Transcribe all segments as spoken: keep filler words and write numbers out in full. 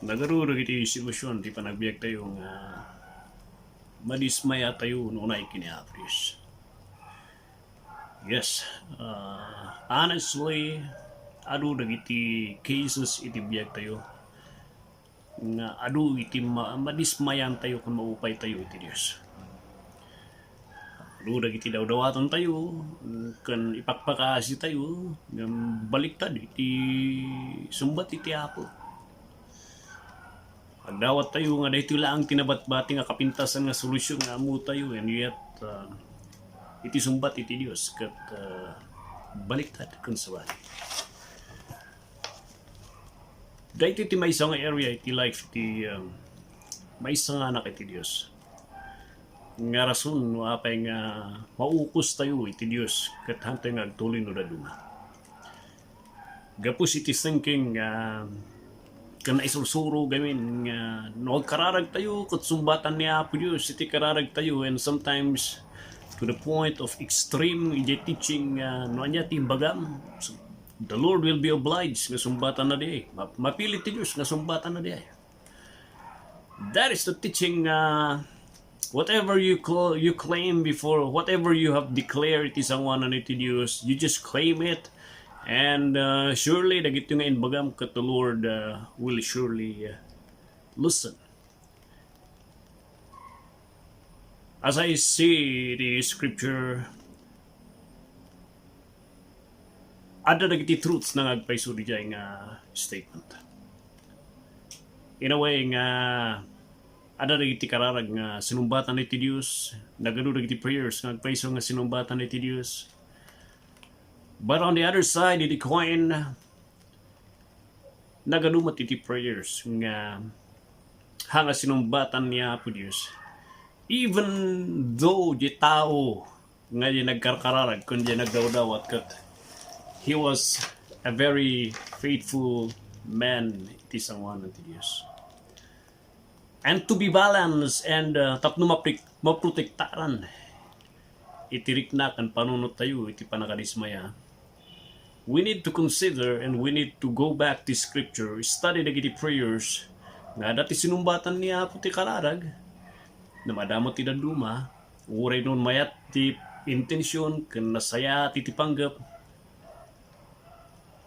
Nagadu dagiti sitwasyon ti panagbiagtayo nga madismayatayo no unay ken ni Apo Dios. Yes, ah, honestly, adu dagiti cases iti biagtayo nga adu iti ma-, madismayantayo ken maupaytayo iti Dios. Adu dagiti dawdawatantayo ken ipakpakaasitayo nga baliktad iti sungbat iti Apo. Agdawattayo nga daytoy laeng ti nabatbati nga kapintasan nga solusyon nga ammotayo, and yet, ah, iti sungbat iti Dios ket, ah, baliktad ken sabali. Daytoy ti maysa nga area iti life ti, ah, maysa nga anak iti Dios. Nga rason no apay nga maukostayo iti Dios ket haantayo nga agtuloy no dadduma. Gapu iti thinking nga ken naisursuro gamin nga no agkararagtayo ket sungbatan ni Apo Dios iti kararagtayo, and sometimes to the point of extreme iti teaching nga no ania ti imbagam, so, the Lord will be obliged nga sumbatanna diay. Ma-, mapilit ti Dios nga sumbatanna diay. That is the teaching, uh, whatever you call, you claim before, whatever you have declared iti sangoanan iti Dios, you just claim it. And, uh, surely, dagiti nga imbagam ket the Lord, uh, will surely, uh, listen. As I see the scripture, adda dagiti truths na nga agpayso diay nga statement. In a way nga, adda dagiti kararag nga sinumbatan iti Dios, nagadu dagiti prayers nga agpayso nga sinumbatan iti Dios. But on the other side, iti coin, nagadu met iti prayers nga ha nga sinumbatan ni Apo Dios. Even though di tao nga di nagkarkararag ken di nagdawdawat ket he was a very faithful man iti sangoanan ti Dios. And to be balanced and, uh, tapno maprik-, maprotektaran iti rikna ken panunottayo iti pannakadismaya, we need to consider and we need to go back to scripture, study dagiti prayers nga adda ti sinumbatan ni Apo ti kararag. Ngem adda met ti dadduma, uray no mayat ti intention ken nasayaat iti panggep,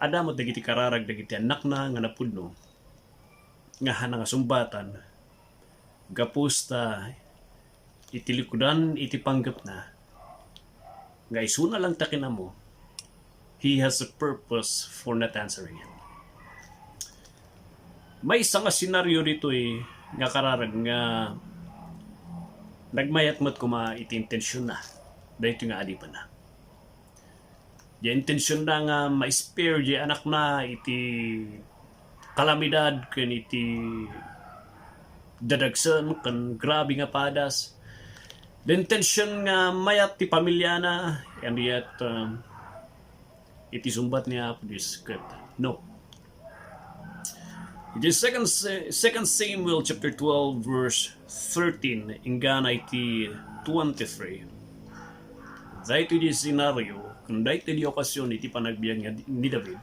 adda met dagiti kararag dagiti annakna nga napudno nga haanna nga sungbatan. Gapu ta iti likudan iti panggepna nga isuna lang ta kinammo, he has a purpose for not answering it. Maysa nga senaryo ditoy nga kararag nga nagmayat met koma iti intensionna daytoy nga adipenna. Diay intensionna nga ma-spare diay anakna iti kalamidad ken iti dadagsen ken grabe nga padas. Diay intension nga mayat ti pamiliana, and yet, um, iti sungbat ni Apo Dios ket no. Iti second Sa-, second Samuel chapter twelve, verse thirteen, inggana iti twenty-three. Daytoy di senaryo, ken daytoy di okasion iti panagbiag nga di-, ni David,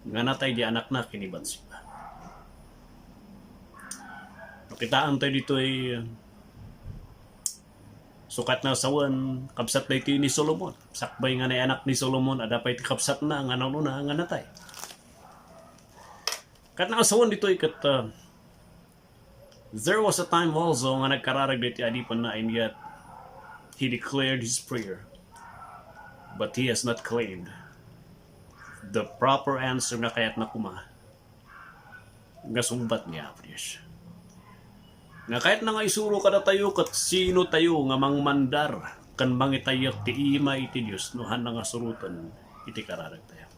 nga natay di anakna ken ni Batseba. Nakitaantayo ditoy, so ket nasawen, kabsat daytoy ni Solomon. Sakbay nga naanak ni Solomon, adda pay ti kabsatna nga nanuna nga natay. Ket nasawen ditoy ket, uh, there was a time also nga nagkararag daytoy adipenna, and yet he declared his prayer. But he has not claimed the proper answer nga kayatna koma nga sungbat ni Apo Dios. Nga kayatna nga isuro kadatayo ket sino tayo nga mangmandar ken mangitayek ti ima iti Dios no haanna nga suroten iti kararagtayo.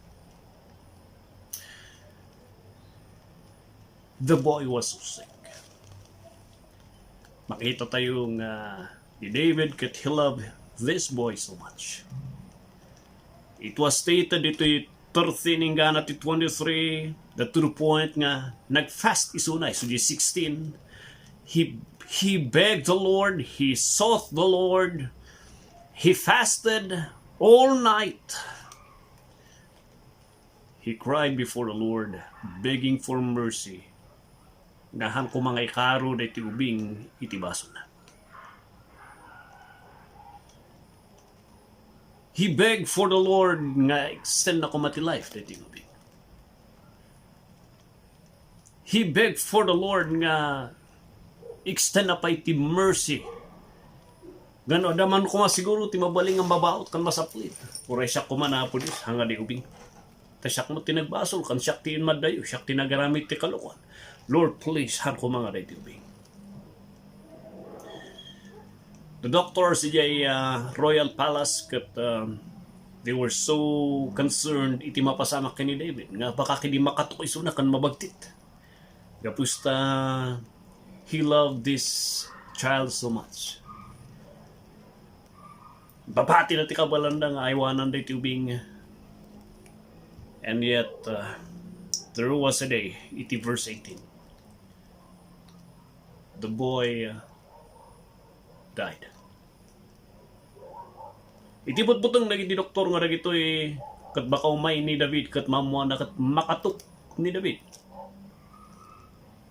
The boy was so sick. Makita tayo nga ni David ket he loved this boy so much. It was stated ditoy thirteen inggana ti twenty-three, that to the point nga nag-fast isuna, isu di sixteen, he, he begged the Lord, he sought the Lord, he fasted all night. He cried before the Lord, begging for mercy. nga han koma nga ikaro daytoy ubing iti basolna. He begged for the Lord nga extend na koma ti life daytoy ubing. He begged for the Lord nga extend na pay ti mercy. Ngano, adda man koma siguro ti mabalin nga mabaut ken masaplit. Uray siak koma, Apo Dios, hanga di ubing. Ta siak met ti nagbasol, ken siak ti inmaddayo, siak ti nagaramid ti kalokoan. Lord, please, han koma nga daytoy ubing. The doctors idiay, ah, Royal Palace ket, um, they were so concerned iti mapasamak ken ni David nga baka kadi makatok isuna ken mabagtit. Gapu ta he loved this child so much. Babatina ti kabalanda nga aywanan daytoy ubing. And yet, uh, there was a day, iti verse eighteen, the boy, uh, died. Iti butbuteng dagiti doktor nga dagitoy ket baka umay ni David ket maammoanna ket makatok ni David.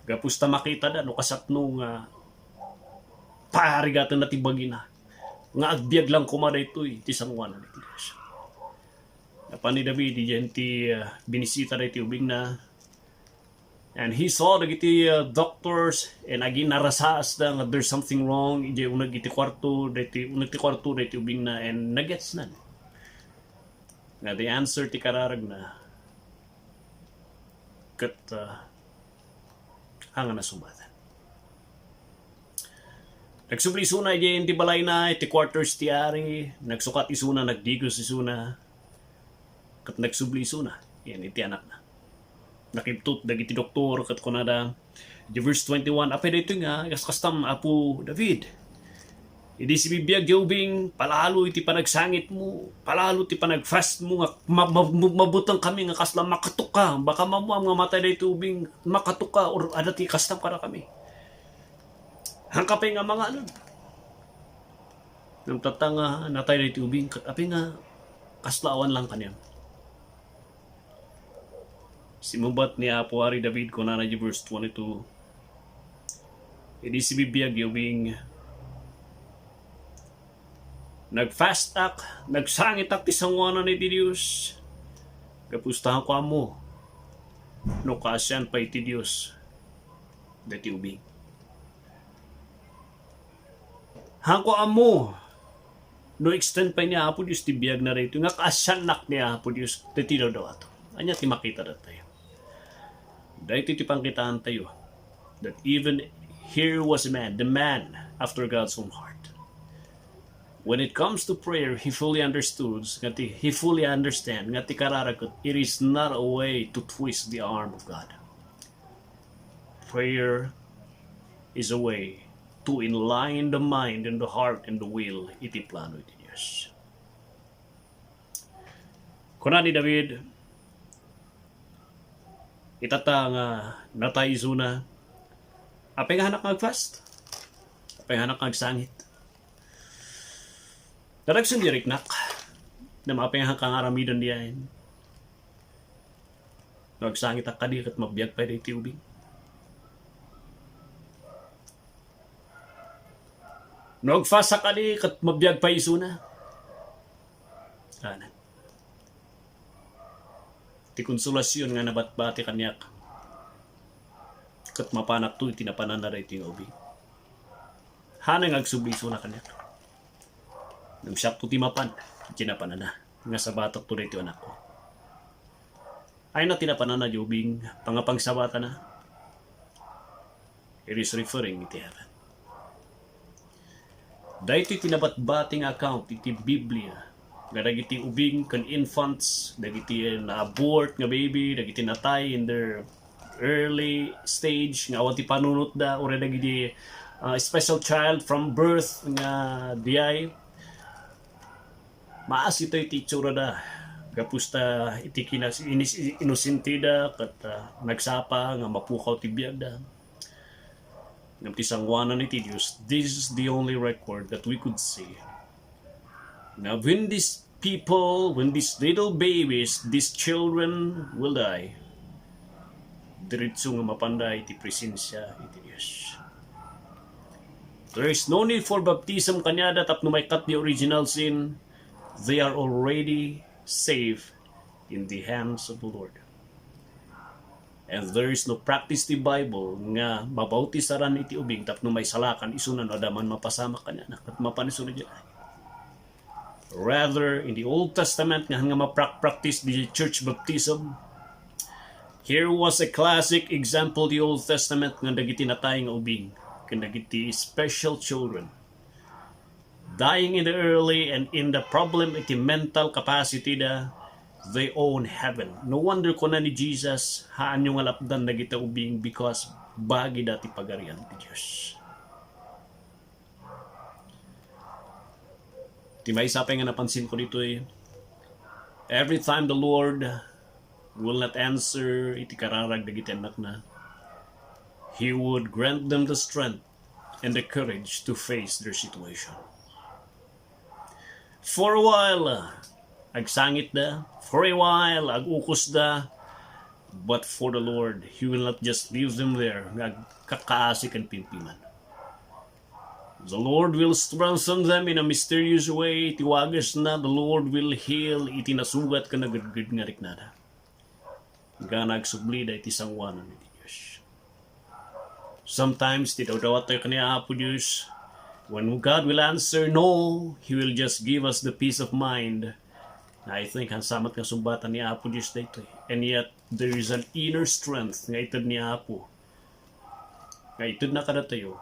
Gapu ta makitada no kasatno nga parigatenna ti bagina nga agbiag lang koma daytoy ti sangoanan iti Dios. Napan ni David idiay ti, ah, binisita daytoy ubingna. And he saw dagiti, uh, doctors and aginarasaasda nga there's something wrong idiay uneg iti kuarto, daytoy uneg ti kuarto, daytoy ubingna, and nagetsnan nga the answer ti kararagna ket, uh, haan nga nasubatan. Nagsubli isuna idiay ti balayna, iti quarters ti ari, nagsukat isuna, nagdigos isuna, ket nagsubli isuna, yan, iti anakna. Nakibtot dagiti doktor ket kunada, iti verse twenty-one, "Apay daytoy nga kas-, kastam, Apo David? Idi sibibiag ti ubing, palalo iti panagsangitmo, palalo ti panagfastmo nga ma-, ma-, ma-, mabuteng kami nga kasla makatok ka, baka maammoam nga matay daytoy ubing, makatok ka, or adda ti kastam kadakami. Hanka pay nga mangalon." Ngem tatta nga natay daytoy ubing, ket apay nga kasla awan lang kaniam? Simungbat ni Apo Ari David, kunana iti verse twenty-two, "Idi sibibiag ti ubing, nagfastak, nagsangitak ti sangoanan iti Dios, gapu ta hanko ammo no kaasian pay ti Dios daytoy ubing." Hanko ammo no extend pay ni Apo Dios ti biagna daytoy nga kaasiannak ni Apo Dios daytoy dawdawato. Ania ti makita datayo? Daytoy ti pangkitaantayo, that even here was a man, the man after God's own heart. When it comes to prayer, he fully understood, nga ti, he fully understand, nga ti kararag ket it is not a way to twist the arm of God. Prayer is a way to enlighten the mind and the heart and the will iti plano iti Dios. Kuna ni David, itatta nga natay isuna, "Apay nga hanak nga agfast? Apay nga hanak nga agsangit? Naragsen di riknak. Ngem apay nga hanak nga aramiden diay? No agsangitak kadi ket mabiag pay daytoy ubing? No agfastak kadi ket mabiag pay isuna?" Amen. Ti konsolasion nga nabatbati kaniak ket mapanakto iti napananna daytoy nga ubing. Hanay nga agsubli isuna kaniak. Ngem siakto ti mapan iti napananna nga sabatakto daytoy anakko. Ay na ti napananna di ubing, pangapangsabatana. It is referring iti heaven. Daytoy ti nabatbati nga account iti Biblia nga dagiti ubing ken infants, dagiti na-abort nga baby, dagiti natay in their early stage nga awan ti panunotda, uray dagiti, ah, special child from birth nga diay maas itoy ti itsurada. Gapu ta iti kinas-, inis-, inosenteda ket, ah, nagsapa nga mapukaw ti biagda. Ngem ti sangoanan iti Dios, this is the only record that we could see. Now, when these people, when these little babies, these children will die, diretso nga mapanda iti presensia iti Dios. There is no need for baptism kaniada tapno maikkat ti original sin. They are already safe in the hands of the Lord. And there is no practice ti Bible nga mabautisaran iti ubing tapno maisalakan isuna no adda man mapasamak kaniana ket mapan isuna diay. Rather, in the Old Testament, nga, nga maprak-practice di church baptism, here was a classic example the Old Testament nga dagiti natay nga ubing, ken dagiti special children. Dying in the early and in the problem iti mental capacity da, they own heaven. No wonder kuna ni Jesus, haanyo nga lapdan dagiti ubing because bagi da ti pagarian ti Dios. Ti maysa pay nga napansin ko ditoy, every time the Lord will not answer iti kararag dagiti annakna, He would grant them the strength and the courage to face their situation. For a while, agsangitda. For a while, ag-ukusda. But for the Lord, He will not just leave them there nga agkakaasi ken pimpiman. The Lord will strengthen them in a mysterious way. Iti wagasna, the Lord will heal iti nasugat ken nagedged nga riknada. Gana agsubli da iti sangoanan iti Dios. Sometimes, ti dawdawat tayo kaniya Apo Dios, when God will answer no, He will just give us the peace of mind. I think, hansamat nga sumbatan ni Apo Dios daytoy. And yet, there is an inner strength nga ited ni Apo. Nga ited na kadatayo.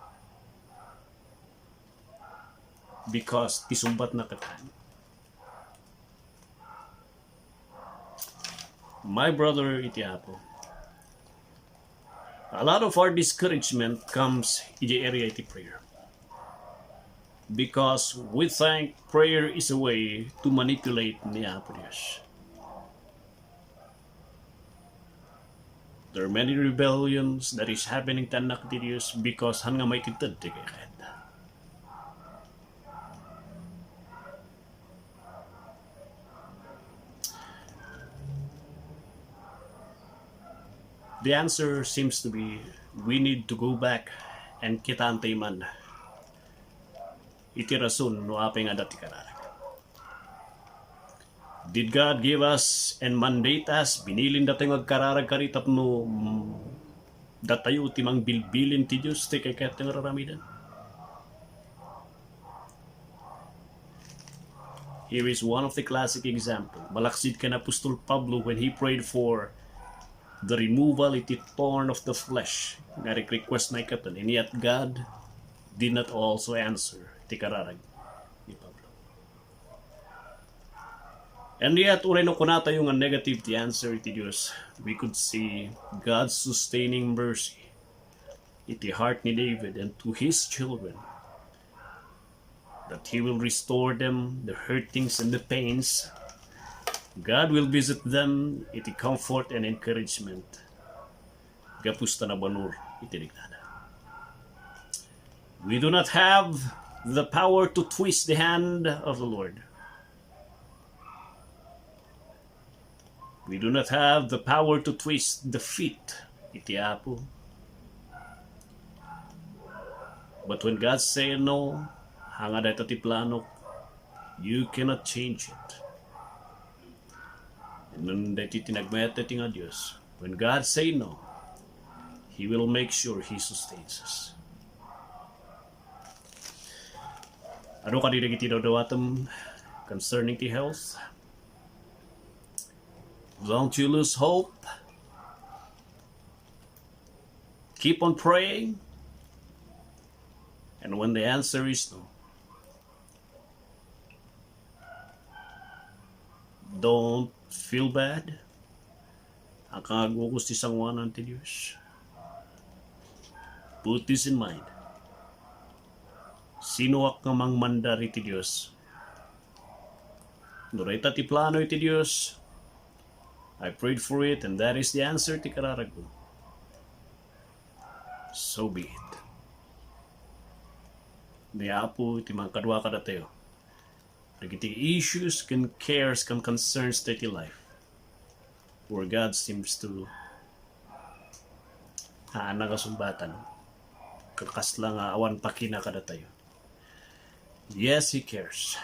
Because ti sumbat na katan. My brother iti Apo, a lot of our discouragement comes iti area iti prayer. Because we think prayer is a way to manipulate ni Apo Dios. There are many rebellions that is happening to anak ti Dios because han nga maitited ti kayat. The answer seems to be we need to go back and kitaantay man iti rason no apay nga dati kararag. Did God give us and mandate us? Binilin datayo nga agkararag kari tapno, mm, datayo ti mangbilbilin ti Dios ti kayat nga raramiden. Here is one of the classic example. Malaksid ken Apostol Pablo when he prayed for the removal iti thorn of the flesh. Nga request na ikatan. And yet God did not also answer ti kararag ni Pablo. And yet, uray no kunatayo nga negative ti answer iti Dios, we could see God's sustaining mercy iti heart ni David and to his children, that he will restore them, the hurtings and the pains. God will visit them iti comfort and encouragement. Gapu ta nabanur iti riknada. We do not have the power to twist the hand of the Lord. We do not have the power to twist the feet iti Apo. But when God say no, hanga dayta ti plano, you cannot change it. And then dayta ti nagmayat ti nga Dios. When God say no, He will make sure He sustains us. Adu kadi dagiti dawdawatem concerning the health? Don't you lose hope. Keep on praying. And when the answer is no, don't feel bad. Ang kangag-ukus ti sangoanan ti Dios. Put this in mind. Sinoak nga mangmandar iti Dios? No dayta ti plano iti Dios, I prayed for it and that is the answer ti kararagko. So be it. Ni Apo iti mangkadua kadatayo. Dagiti issues ken cares ken concerns dagiti life where God seems to Haanna nga sungbatan. Kasla nga awan pakina kadatayo. Yes, He cares.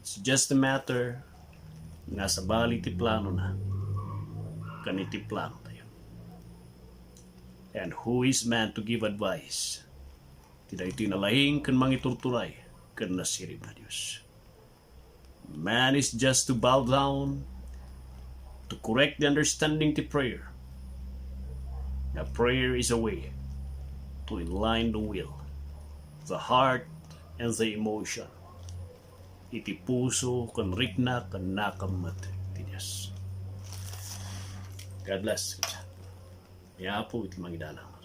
It's just a matter nga sabali ti planona ken iti plano tayo. And who is man to give advice? Ti daytoy nalaing ken mangiturturay ken nasirib na Dios. Man is just to bow down to correct the understanding ti prayer. Now prayer is a way to enlighten the will, the heart, and the emotion. Iti puso ken rikna ken nakam met ti Dios. God bless. Ni Apo iti mangidalan.